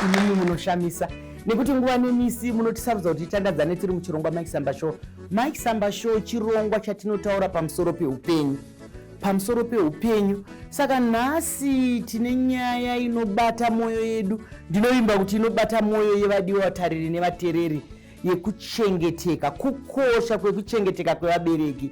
Imimi munoshamisa nekuti nguva nemisi munotisarudza kuti titandadzane tiri muchirongwa Mike Samba Show. Mike Samba Show chirongwa chatinotaura pamusoro peupenyu, pamusoro peupenyu. Saka nhasi tine nyaya inobata mwoyo yedu, ndinovimba kuti inobata mwoyo yevadiwa vatariri nevatereri, yekuchengeteka, kukosha kwekuchengeteka kwevabereki.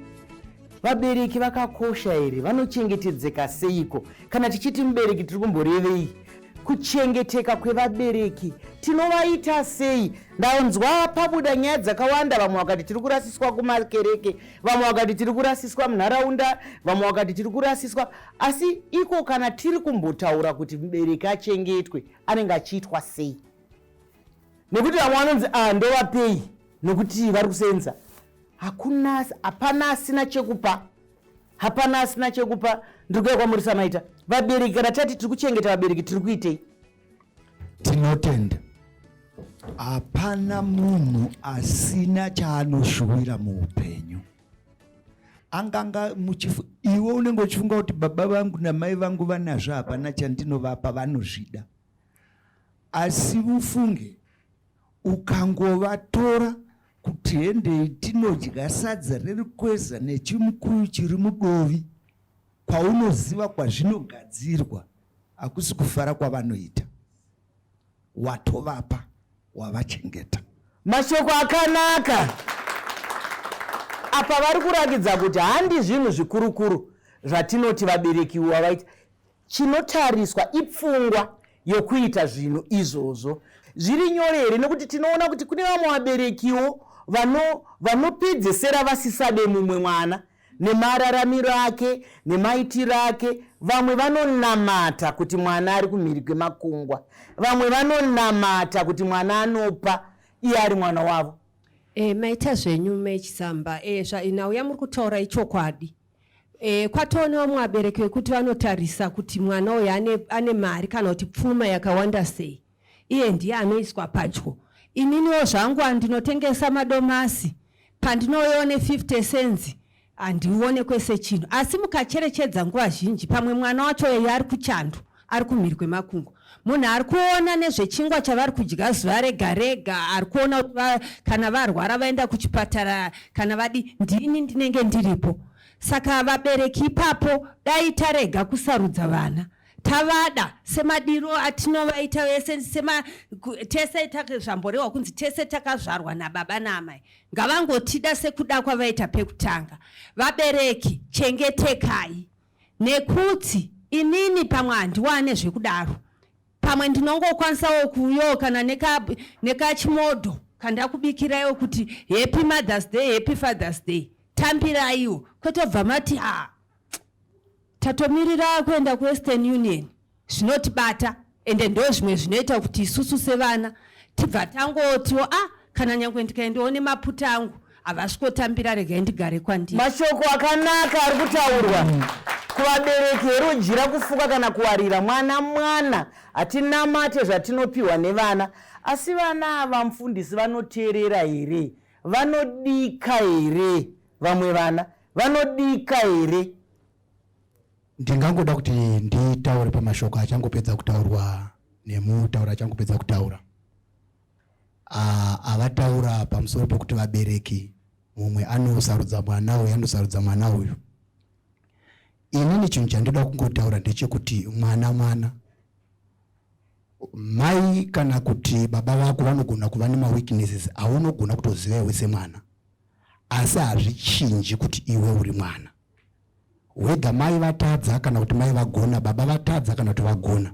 Vabereki vakakosha here? Vanochengetedzeka seiko? Kana tichiti mubereki tiri kumborevei? Kuchengeteka kwevabereki tinovaita sei? Ndanzwa pabuda nyaya dzakawanda, vamwe vakati tiri kurasiswa kumakereke, vamwe vakati tiri kurasiswa munharaunda, vamwe vakati tiri kurasiswa. Asi iko kana tiri kumbotaura kuti mubereki achengetwe, anenge achiitwa sei? Nekuti vamwe vanonzi ah, ndovapei nokuti vari kusenza. Hakuna, hapana asina chekupa, hapana asina chekupa. Ndiri kuya kwamuri Samaita. Vabereki, kana tati tiri kuchengeta vabereki, tiri kuitei? Tinotenda. Hapana munhu asina chaanoshuwira muupenyu. Anganga muchifu, iwe unenge uchifunga kuti baba vangu namai vangu vanazvo, hapana chandinovapa, vanozvida. Asi ufunge, ukangovatora kuti hendei tinodya sadza rerikweza nechimukuyu chiri mudovi, kwaunoziva kwazvinogadzirwa, hakusi kufara kwavanoita. Watovapa, wavachengeta. Mashoko akanaka apa vari kurakidza kuti handi zvinhu zvikurukuru zvatinoti vabereki wavaita. Chinotariswa ipfungwa yokuita zvinhu izvozvo. Zviri nyore here? Nokuti tinoona kuti kune vamwe vaberekiwo vanopedzesera vasisade mumwe mwana nemararamiro ake nemaitiro ake. Vamwe vanonamata kuti mwana ari kumhiri kwemakungwa, vamwe vanonamata kuti mwana anopa iye ari mwana wavo. Maita zvenyu Mechisamba. Nhau yamuri kutaura ichokwadi. Kwatoona vamwe vabereki vekuti vanotarisa kuti mwana uyu ane mari kana kuti pfuma yakawanda sei, iye ndiye anoiswa padyo. Ininiwo zvangu ndinotengesa madomasi, pandinouyawo ne50 cents handione kwese chinhu. Asi mukacherechedza nguva zhinji, pamwe mwana wacho uyu ari kuchando, ari kumhiri kwemakungwa, munhu ari kuona nezvechingwa chavari kudya zuva rega rega, ari kuona kuti kana varwara vaenda kuchipatara, kana vadi, ndini ndinenge ndiripo. Saka vabereki ipapo dai tarega kusarudza vana, tavada semadiro atinovaita vese, tese zvamborehwa kunzi tese takazvarwa nababa naamai, ngavangotida sekuda kwavaita pekutanga. Vabereki chengetekai, nekuti inini pamwe handiwane zvekudaro, pamwe ndinongokwanisawo kuuyawo kana nekachimodho kandakubikiraiwo kuti happy Mother's Day, happy Father's Day, tambiraiwo, kwete mati ha tatomirira kuenda kuWestern Union. Zvinotibata, ende ndo zvimwe zvinoita kuti isusu sevana tibva tangotiwo a kana nyangwe ndikaendawo nemaputa angu havasvikotambira, regai ndigare kwandiri. Mashoko akanaka ari kutaurwa kuvabereki. Herojira kufuka kana kuwarira mwana. Mwana hatinamate zvatinopiwa nevana, asi vana ava mufundisi vanoteerera here? Vanodika here? Vamwe vana vanodika here? Ndingangoda kuti nditaure pamashoko achangopedza kutaurwa nemutauro achangopedza kutaura. Avataura pamusoro pekuti vabereki mumwe anosarudza mwana uyu, anosarudza mwana uyu. Inini chinhu chandinoda kungotaura ndechekuti mwana mai kana kuti baba vako vanogona kuva nemaweaknesses aunogona kutoziva iwe semwana, asi hazvichinji kuti iwe uri mwana. Whether mai vatadza kana kuti mai vagona, baba vatadza kana kuti vagona,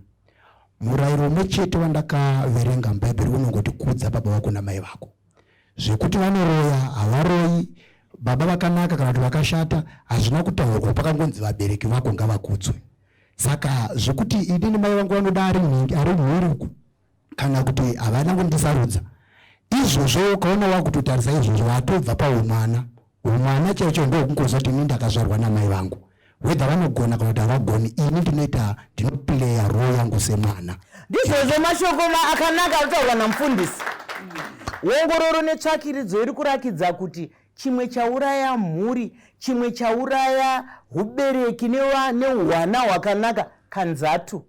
murayiro umwe chete wandakaverenga muBhaibheri unongoti kudza baba vako namai vako. Zvekuti vanoroya, havaroyi, baba vakanaka kana kuti vakashata, hazvina kutaurwa, pakangonzi vabereki vako ngavakudzwe. Saka zvekuti inini mai vangu vanoda ari mhiri uku kana kuti havana kundisarudza, izvozvo ukaona wakutotarisa izvozvo watobva paumwana. Umwana chaicho ndokungoziva kuti ini ndakazvarwa namai vangu, whether vanogona kana kuti havagoni, ini ndinoita, ndinoplaya role yangu semwana. Ndizvozvo mashoko akanaka arikutaurwa namufundisi. Ongororo netsvakiridzo iri kurakidza kuti chimwe chauraya mhuri, chimwe chauraya hubereki neuhwana hwakanaka, kanzatu.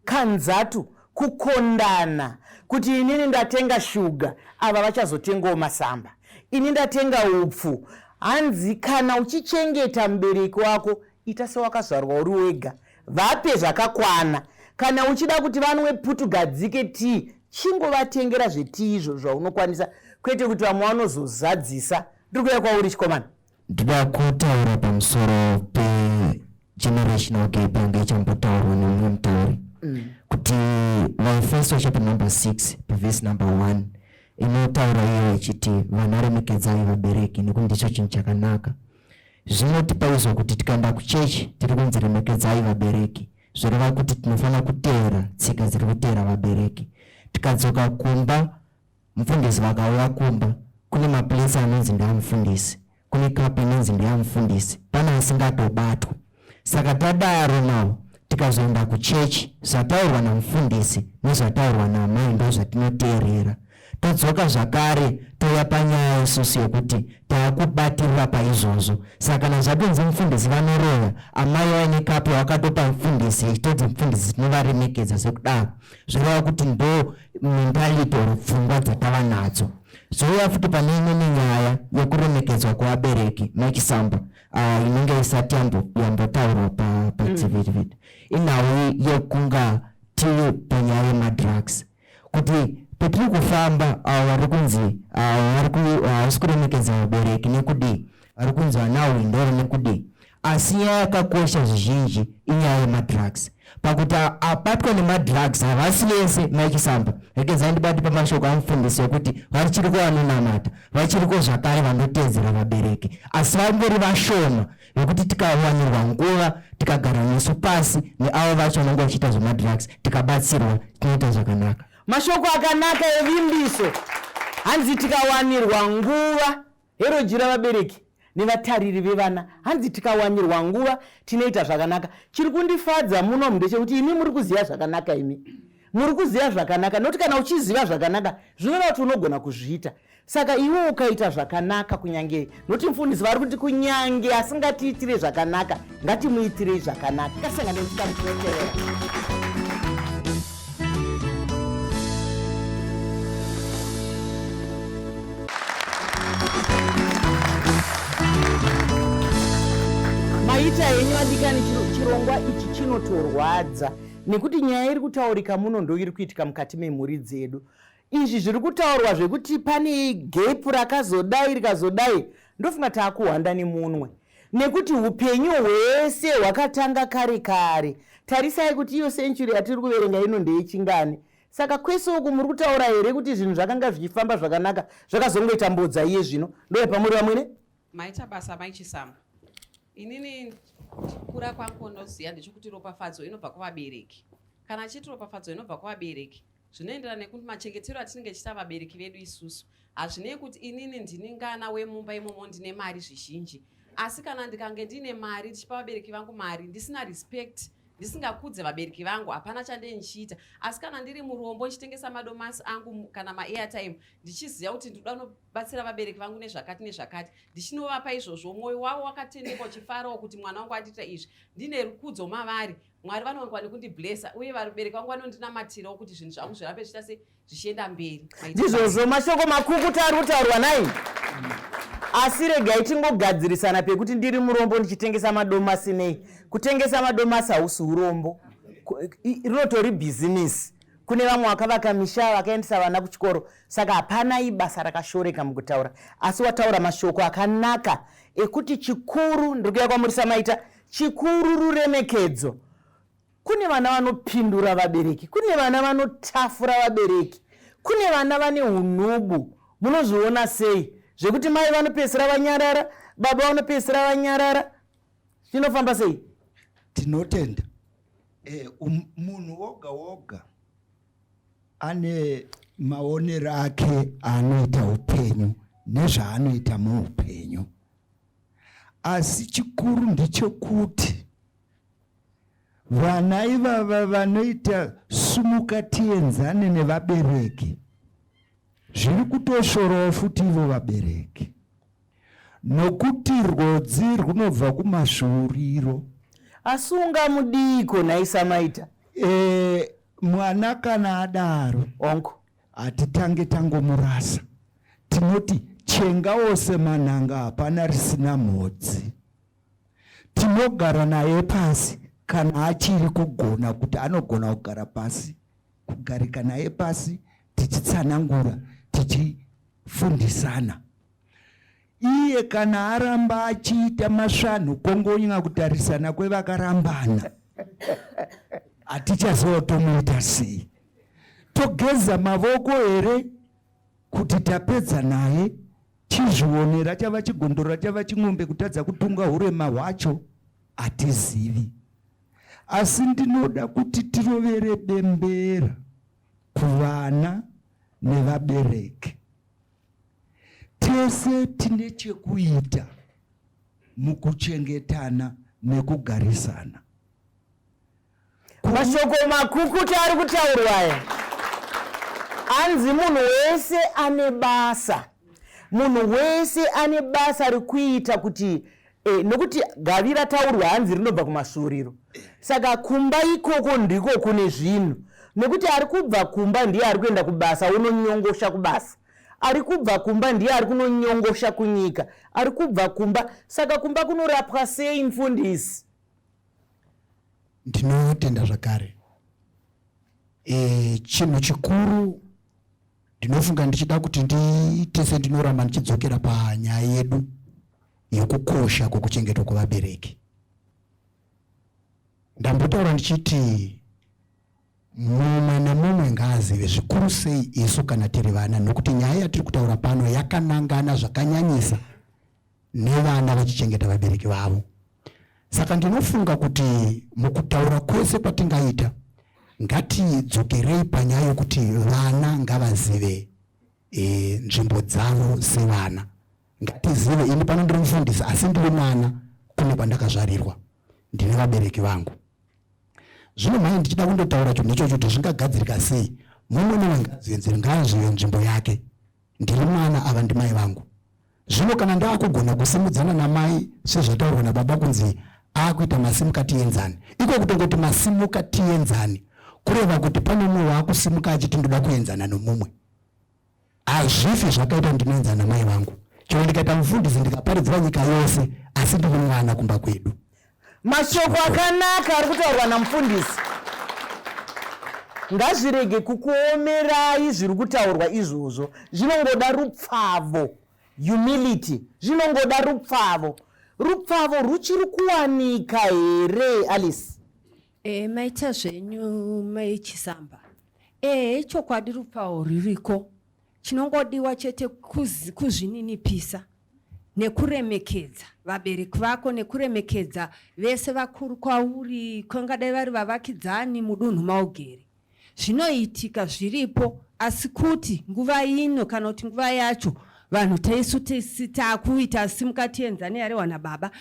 Kanzatu. Kukondana kuti inini ndatenga shuga, ava vachazotengawo masamba, ini ndatenga upfu. Hanzi kana uchichengeta mubereki wako, ita sewakazvarwa uri wega, vape zvakakwana. Kana uchida kuti vanwe putugadzike tii, chingovatengera zvetii izvo zvaunokwanisa, kwete kuti vamwe vanozozadzisa. Ndiri kuuya kwauri, chikomana. Ndoda kutaura pamusoro pegenerational gap yanga ichambotaurwa nemumwe mutauri, kuti vaEfeso chapter number 6 pavhesi number 1 inotaura iyo ichiti, "Vana, remekedzai vabereki, nekuti ndicho chinhu chakanaka." Zvinotipa izvo kuti tikaenda kuchechi tiri kunzi remekedzai vabereki, zvoreva kuti tinofanira kuteera tsika dziri kuteera vabereki. Tikadzoka kumba, mufundisi vakauya kumba, kune maplates anonzi ndeamufundisi, kune kapu inonzi ndeyamufundisi, pane asingatobatwa. Saka tadaro nawo, tikazoenda kuchechi, zvataurwa namufundisi nezvataurwa naamai ndo zvatinoteerera. Todzoka zvakare, touya panyaya isusu yekuti taakubatirira paizvozvo. Saka kana zvatonzi mufundisi vanoroya, amai vaine kapu yavakatopa mufundisi, ichitoti mufundisi tinovaremekedza sekudaro, zvoreva kuti ndo mentality or pfungwa dzatava nadzo. Zouya futi pane imwe nenyaya yekuremekedzwa kwevabereki, Machisamba, inenge isati yambotaurwa padzivirividi, inhau yekunga tiri panyaya yemadrugs, kuti petiri kufamba, avo vari kunzi havasi kuremekedza vabereki nekudii, vari kunzi vana hwindoro nekudii, asi nyaya yakakosha zvizhinji inyaya yemadrugs, pakuti abatwa nemadrugs havasi vese. Maichisamba, regedzai ndibati pamashoko amufundisi ekuti vachiriko vanonamata, vachiriko zvakare vanotedzera vabereki, asi vangori vashoma, vekuti tikawanirwa nguva, tikagara nesu pasi neavo vacho vanenge vachiita zvemadrugs, tikabatsirwa, tinoita zvakanaka. Mashoko akanaka evimbiso. Hanzi tikawanirwa nguva, herojira vabereki nevatariri vevana, hanzi tikawanirwa nguva tinoita zvakanaka. Chiri kundifadza muno ndechekuti imi muri kuziva zvakanaka, imi muri kuziva zvakanaka, nokuti kana uchiziva zvakanaka zvinoreva kuti unogona kuzviita. Saka iwe ukaita zvakanaka, kunyange nokuti mufundisi vari kuti kunyange asingatiitire zvakanaka, ngatimuitirei zvakanaka. Kasangane muchikamu chinotevera. Maita henyu adikani. Chirongwa ichi chinotorwadza nekuti nyaya iri kutaurika muno ndo iri kuitika mukati memhuri dzedu. Izvi zviri kutaurwa zvekuti pane gap rakazodai rikazodai, ndofunga taakuhwanda nemunwe, nekuti upenyu hwese hwakatanga kare kare. Tarisai kuti iyo century yatiri kuverenga ino ndeyechingani. Saka kwese uku muri kutaura here kuti zvinhu zvakanga zvichifamba zvakanaka, zvakazongoita mbodza iye zvino? Ndoya pamuri vamwene. Maita basa, Maichisamba. Inini kura kwangu ndoziva ndechekuti ropafadzo inobva kuvabereki. Kana achiti ropafadzo inobva kuvabereki, zvinoenderana nekuti machengetero atinenge tichiita vabereki vedu isusu. Hazvinei kuti inini ndini ngana wemumba imomo, ndine mari zvizhinji, asi kana ndikange ndine mari, ndichipa vabereki vangu mari, ndisina respect, ndisingakudze vabereki vangu, hapana chandei ndichiita. Asi kana ndiri murombo, ndichitengesa madomasi angu kana maairtime, ndichiziva kuti ndinoda kunobatsira vabereki vangu nezvakati nezvakati, ndichinovapa izvozvo, mwoyo wavo wakatendeka, uchifarawo kuti mwana wangu andiita izvi, ndine rukudzo mavari, Mwari vanowanikwa nekundiblessa, uye vabereki vangu vanondinamatirawo kuti zvinhu zvangu zvirambe zvichiita se zvichienda mberi. Ndizvozvo, mashoko makukuta ari kutaurwa nai, asi regai tingogadzirisana pekuti ndiri murombo ndichitengesa madomasi. Nei kutengesa madomasi hausi urombo? Rinotori bhizinisi. Kune vamwe vakavaka misha, vakaendesa vana kuchikoro, saka hapana ibasa rakashoreka mukutaura. Asi wataura mashoko akanaka ekuti chikuru, ndiri kuya kwamuri Samaita, chikuru ruremekedzo. Kune vana vanopindura vabereki, kune vana vanotafura vabereki, kune vana vane unhubu. Munozviona sei zvekuti mai vanopedzisira vanyarara, baba vanopedzisira vanyarara? Zvinofamba sei? Tinotenda. Munhu woga woga ane maonero ake aanoita upenyu nezvaanoita muupenyu, asi chikuru ndechekuti vana ivava vanoita sumuka tienzane nevabereki, zviri kutoshorawo futi ivo vabereki, nokuti rwodzi runobva kumasvuuriro. Asi ungamudiko nhai Samaita? Mwana kana adaro Onko. Hatitange tangomurasa. Tinoti chenga ose manhanga hapana risina mhodzi. Tinogara naye pasi kana achiri kugona kuti anogona kugara pasi, kugarika naye pasi tichitsanangura, tichifundisana. Iye kana aramba achiita masvanhu kongonya kutarisana kwevakarambana, hatichaziva tomuita sei. Togeza mavoko here kuti tapedza naye? Chizvionera chava chigondora chava ching'ombe kutadza kutunga hurema hwacho hatizivi. Asi ndinoda kuti tirovere bembera kuvana nevabereki. Tese tine chekuita mukuchengetana nekugarisana. Mashoko makukutu ari kutaurwa aya. Anzi munhu wese ane basa. Munhu wese ane basa rekuita kuti e, nokuti gavi rataurwa hanzi rinobva kumasvuuriro. Saka kumba ikoko ndiko kune zvinhu. Nekuti ari kubva kumba ndiye ari kuenda kubasa unonyongosha kubasa. Ari kubva kumba ndiye ari kunonyongosha kunyika. Ari kubva kumba. Saka kumba kunorapwa sei mfundisi? Ndinotenda zvakare. E, chinhu chikuru ndinofunga ndichida kuti ndiite sendinoramba ndichidzokera panyaya yedu yekukosha kwekuchengetwa kwevabereki. Ndambotaura ndichiti mumwe nemumwe ngaazive zvikuru sei isu kana tiri vana, nokuti nyaya yatiri kutaura pano yakanangana zvakanyanyisa nevana vachichengeta vabereki vavo. Saka ndinofunga kuti mukutaura kwese kwatingaita ngatidzokerei panyaya yokuti vana ngavazive e, nzvimbo dzavo sevana. Ngatizive, ini pano ndiri mufundisi asi ndiri mwana kune kwandakazvarirwa, ndine vabereki vangu. Zvino mhai ndichida kundotaura chinhu ichocho kuti zvingagadzirika sei, mumwe nemwe ngaazive nzvimbo yake. Ndiri mwana, ava ndimai vangu. Zvino kana ndaakugona kusimudzana namai sezvataurwa nababa kunzi akuita masimuka tienzane, iko kutongoti masimuka tienzane kureva kuti pane mumwe waakusimuka achiti ndoda kuenzana nomumwe. Hazvifi zvakaita ndinoenzana namai vangu. Chero ndikaita mufundisi ndikaparidzira nyika yose, asi ndiri mwana kumba kwedu. Mashoko akanaka ari kutaurwa namufundisi ngazvirege kukuomerai zviri kutaurwa izvozvo. Zvinongoda rupfavo, humility, zvinongoda rupfavo. Rupfavo ruchiri kuwanika here Alice? E, maita zvenyu mai Chisamba. E, chokwadi rupfavo ruriko. Chinongodiwa chete kuzvininipisa nekuremekedza vabereki vako nekuremekedza vese vakuru kwauri, kangadai vari vavakidzani mudunhu maugere. Zvinoitika zviripo, asi kuti nguva ino kana kuti nguva yacho vanhu taisu taakuita simuka tienzane yarehwa nababa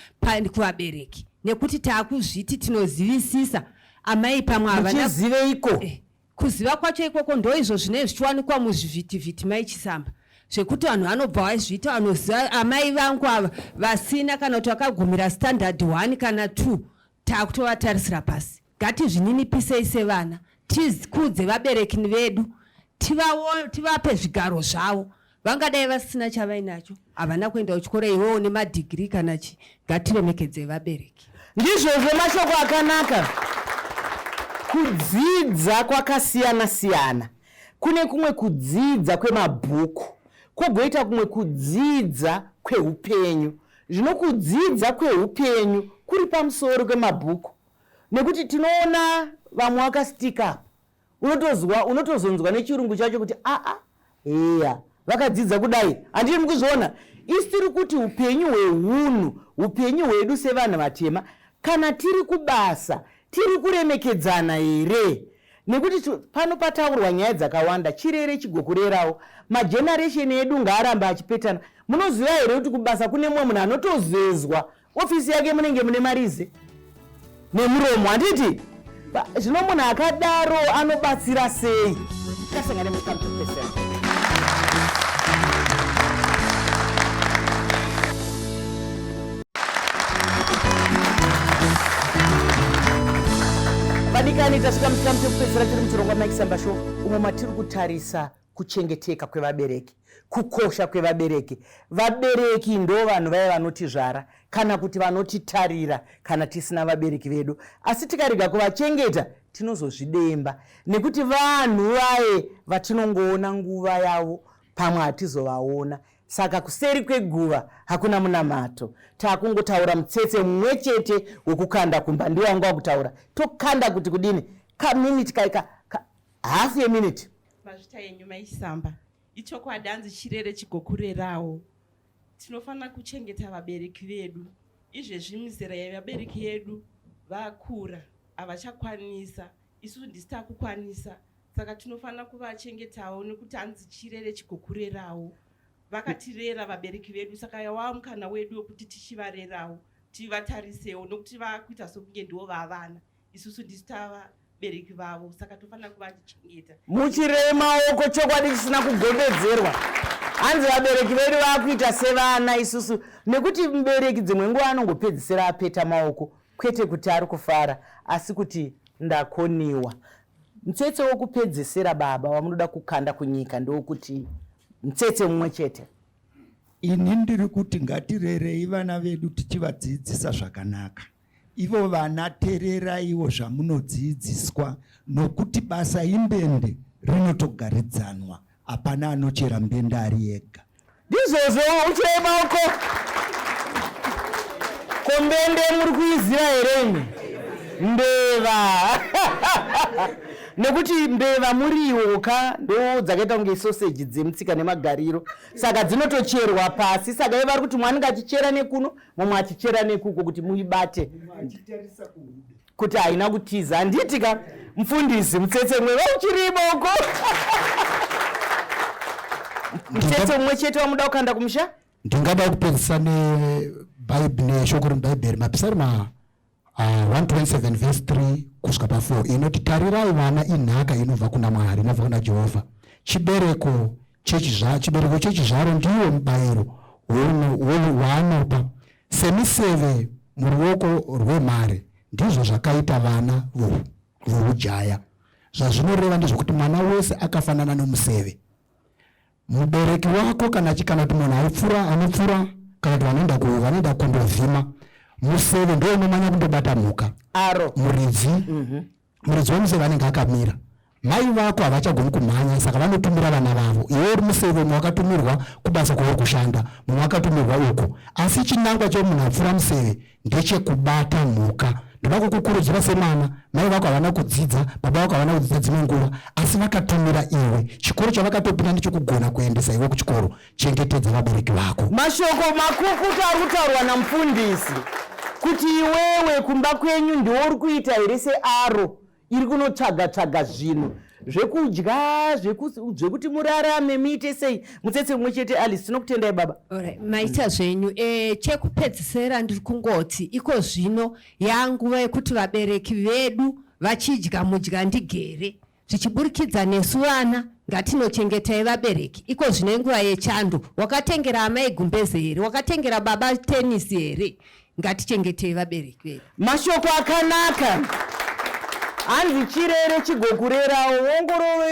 kuvabereki, nekuti taakuzviti tinozivisisa amai pamwe havana Muchiziveiko? Kuziva kwacho ikoko ndoizvo zvinenge zvichiwanikwa muzvivhitivhiti mai Chisamba, zvekuti vanhu vanobva vazviita vanoziva amai vangu ava vasina kana kuti vakagumira standard 1 kana 2 takutovatarisira pasi. Ngatizvininipisei sevana, tikudze vabereki vedu, tivape zvigaro zvavo. Vangadai vasina chavainacho, havana kuenda kuchikoro, iwewo une madhigiri kana chi, ngatiremekedzei vabereki. Ndizvozvo, mashoko akanaka. Kudzidza kwakasiyana siyana. Kune kumwe kudzidza kwemabhuku, kwogoita kumwe kudzidza kweupenyu. Zvino kudzidza kweupenyu kuri pamusoro kwemabhuku, nekuti tinoona vamwe vakasitika apa. Unotozwa, unotozonzwa nechirungu chacho kuti aa heya vakadzidza kudai. Handiri mukuzviona? Isi tiri kuti upenyu hwehunhu, upenyu hwedu sevanhu vatema, kana tiri kubasa tiri kuremekedzana here? Nekuti pano pataurwa nyaya dzakawanda, chirere chigokurerawo. Mageneration edu ngaarambe achipetana. Munoziva here kuti kubasa kune mumwe munhu anotozezwa ofisi yake munenge mune marize nemuromo, handiti? Zvino munhu akadaro anobatsira sei? Tasangane mukamutopesera. Vadikani. Vadikani, tasvika muchikamu chekupedzisira tiri muchirongwa Mike Samba Show, umo matiri kutarisa kuchengeteka kwevabereki, kukosha kwevabereki. Vabereki ndo vanhu vaya vanotizvara kana kuti vanotitarira kana tisina vabereki vedu, asi tikarega kuvachengeta tinozozvidemba, nekuti vanhu vaye vatinongoona nguva yavo pamwe hatizovaona. Saka kuseri kweguva hakuna munamato. Takungotaura mutsetse mumwe chete wekukanda kumba, ndiwo wanga wakutaura. Tokanda kuti kudini? Kaminiti kaika ka, hafu yeminiti. Mazvita enyu maisamba. Ichokwadi, hanzi chirere chigokurerawo. Tinofanira kuchengeta vabereki vedu. Izvezvi mizera yevabereki yedu vakura, havachakwanisa, isusu ndisi takukwanisa, saka tinofanira kuvachengetawo nekuti hanzi chirere chigokurerawo. Vakatirera vabereki vedu, saka yawava mukana wedu wekuti tichivarerawo, tivatarisewo, nokuti vakuita sokunge ndivo vavana, isusu ndisu tava bereki vavo, saka tofanira kuvachengeta. Muchirei maoko, chokwadi chisina kugombedzerwa. Hanzi vabereki vedu vakuita sevana isusu, nekuti mubereki dzimwe nguva anongopedzisira apeta maoko, kwete kuti ari kufara, asi kuti ndakoniwa. Mutsetse wokupedzisira, baba, wamunoda kukanda kunyika ndokuti mutsetse mumwe chete. Ini ndiri kuti ngatirerei vana vedu tichivadzidzisa zvakanaka. Ivo vana tereraiwo zvamunodzidziswa, nokuti basa imbende rinotogaridzanwa, hapana anochera mbende ari ega. Ndizvozvo, uchirei maoko. Ko mbende muri kuiziva here imi? Mbeva. Nekuti mbeva muriwo ka, ndo dzakaita kunge soseji dzemutsika nemagariro, saka dzinotocherwa pasi. Saka ivo vari kuti mumwe anenge achichera nekuno, mumwe achichera nekuko, kuti muibate kuti haina kutiza. Handiti ka mufundisi? Mutsetse mwe vauchiriboko, mutsetse mumwe chete wamuda kukanda kumusha. Ndingada kupedzisa neshoko remubhaibheri, Mapisarima 127 verse 3 kusvika pa4, inoti, "Tarirai, vana inhaka inobva kuna Mwari, inobva kuna Jehovha. Chibereko chechizvaro ndiwo mubayiro waanopa. Semiseve muruoko rwemhare, ndizvo zvakaita vana voujaya." Zvazvinoreva ndezvokuti mwana wese akafanana nomuseve. Mubereki wako kana kuti munhu aipfura, anopfura, kana kuti vanoenda kundovhima, museve ndo unomanya kundobata mhuka. Aro. Muridzi wemuseve anenge akamira. Mai vako havachagoni kumhanya, saka vanotumira vana vavo. Iwe uri museve, mumwe wakatumirwa kubasa kwauri kushanda, mumwe akatumirwa uko, asi chinangwa chemunhu apfura museve ndechekubata mhuka. Ndoda kukukurudzira semwana, mai vako havana kudzidza, baba vako havana kudzidza dzimwe nguva, asi vakatumira iwe. Chikoro chavakatopinda ndechokugona kuendesa iwe kuchikoro. Chengetedza vabereki vako. Mashoko makukutu ari kutaurwa namufundisi, kuti iwewe kumba kwenyu ndiwo uri kuita here searo iri kunotsvaga tsvaga zvinhu zvekudya, zvekuti murarame, muite sei? Mutsetse mumwe chete, Alice. Tinokutendai, baba. Alright, maita zvenyu. Chekupedzisira ndiri kungoti iko zvino yanguva yekuti vabereki vedu vachidya mudya ndigere, zvichiburikidza nesu vana, ngatinochengetai vabereki. Iko zvino inguva yechando. Wakatengera amai gumbeze here? Wakatengera baba tenisi here? Ngatichengetei vabereki vedu. Mashoko akanaka. Hanzi chirere chigokurerawo. Ongororo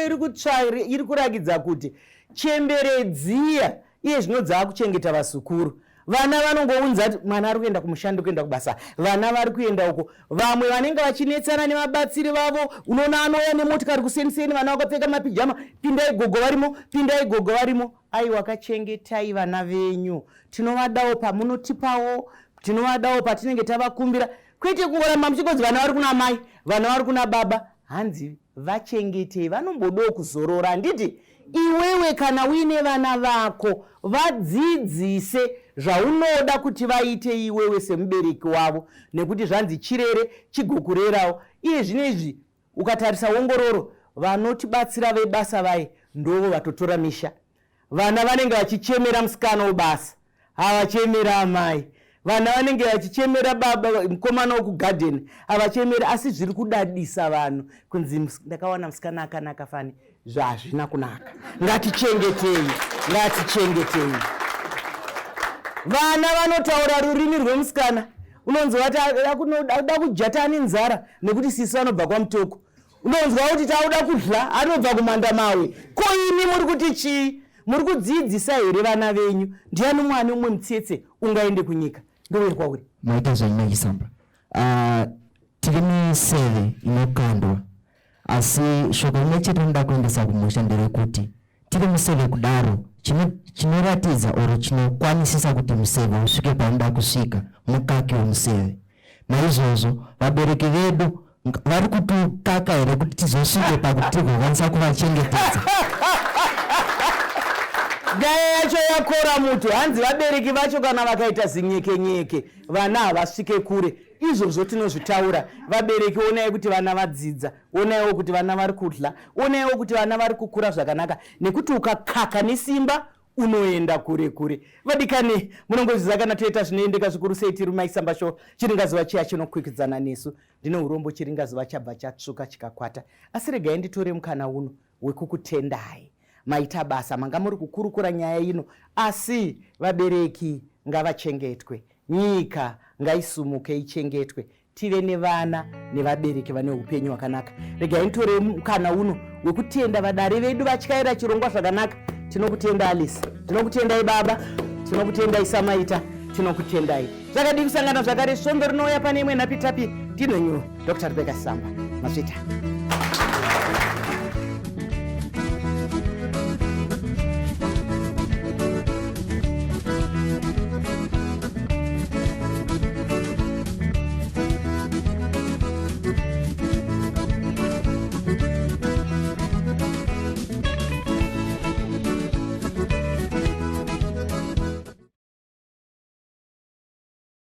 iri kurakidza kuti chembere dziya iye zvino dzaakuchengeta vazukuru. Vana vanongounza kuti mwana ari kuenda kumushando, kuenda kubasa, vana vari kuenda uko. Vamwe vanenge vachinetsana nevabatsiri vavo. Unoona anouya nemotikari kuseniseni, vana vakapfeka mapijama, "Pindai gogo varimo, pindai gogo varimo." Aiwa, kachengetai vana venyu. Tinovadawo pamunotipawo, tinovadawo patinenge tavakumbira, kwete kungoramba muchingonzi vana vari kuna mai, vana vari kuna baba. Hanzi vachengetei, vanombodawo kuzorora, handiti? Iwewe kana uine vana vako, vadzidzise zvaunoda kuti vaite iwewe semubereki wavo, nekuti zvanzi chirere chigokurerawo. Iye zvino izvi ukatarisa ongororo, vanotibatsira vebasa vaye ndovo vatotora misha. Vana vanenge vachichemera musikana webasa, havachemera amai. Vana vanenge vachichemera baba, mukomana wekugadheni havachemeri. Asi zviri kudadisa vanhu kunzi ndakawana musikana akanaka fani. Zvazvina kunaka. Ngatichengetei, ngatichengetei vana. Vanotaura rurimi rwemusikana. Unonzi vati ada kujata ane nzara, nekuti sisi vanobva kwaMutoko. Unonzwa kuti tauda kudla anobva kumandamawe. Ko imi muri kuti chii? Muri kudzidzisa here vana venyu? Ndiani mwana umwe mutsetse ungaende kunyika? Ndouye kwauri. Maita zvenyu Machisamba. Uh, tiri miseve inokandwa asi shoko rimwe chete rinoda kuendesa kumusha nderekuti tiri museve kudaro chinoratidza chino or chinokwanisisa kuti museve usvike paunoda kusvika mukaki wemuseve naizvozvo vabereki vedu vari kutukaka here kuti tizosvike pakuti tigokwanisa kuvachengetedza nyaya yacho yakora muto hanzi vabereki vacho kana vakaita zinyekenyeke vana havasvike kure izvozvo tinozvitaura vabereki onai kuti vana vadzidza onaiwo kuti vana vari kudla onaiwo kuti vana vari kukura zvakanaka nekuti ukakaka nesimba unoenda kure kure vadikani munongozviziva kana toita zvinoendeka zvikuru sei tiri maisamba show chiringazuva chiya chinokwikwidzana nesu ndine urombo chiringazuva chabva chatsvuka chikakwata asi regai nditore mukana uno wekukutendai maita basa manga muri kukurukura nyaya ino asi vabereki ngavachengetwe nyika ngaisumuke ichengetwe tive nevana nevabereki vane upenyu hwakanaka regai nditore mukana uno wekutenda vadare vedu vatyaira chirongwa zvakanaka tinokutenda alice tinokutendai baba tinokutendai samaita tinokutendai zvakadii kusangana zvakare svondo rinouya pane imwe nhapitapi ndinonyu dr rebecca samba mazvita.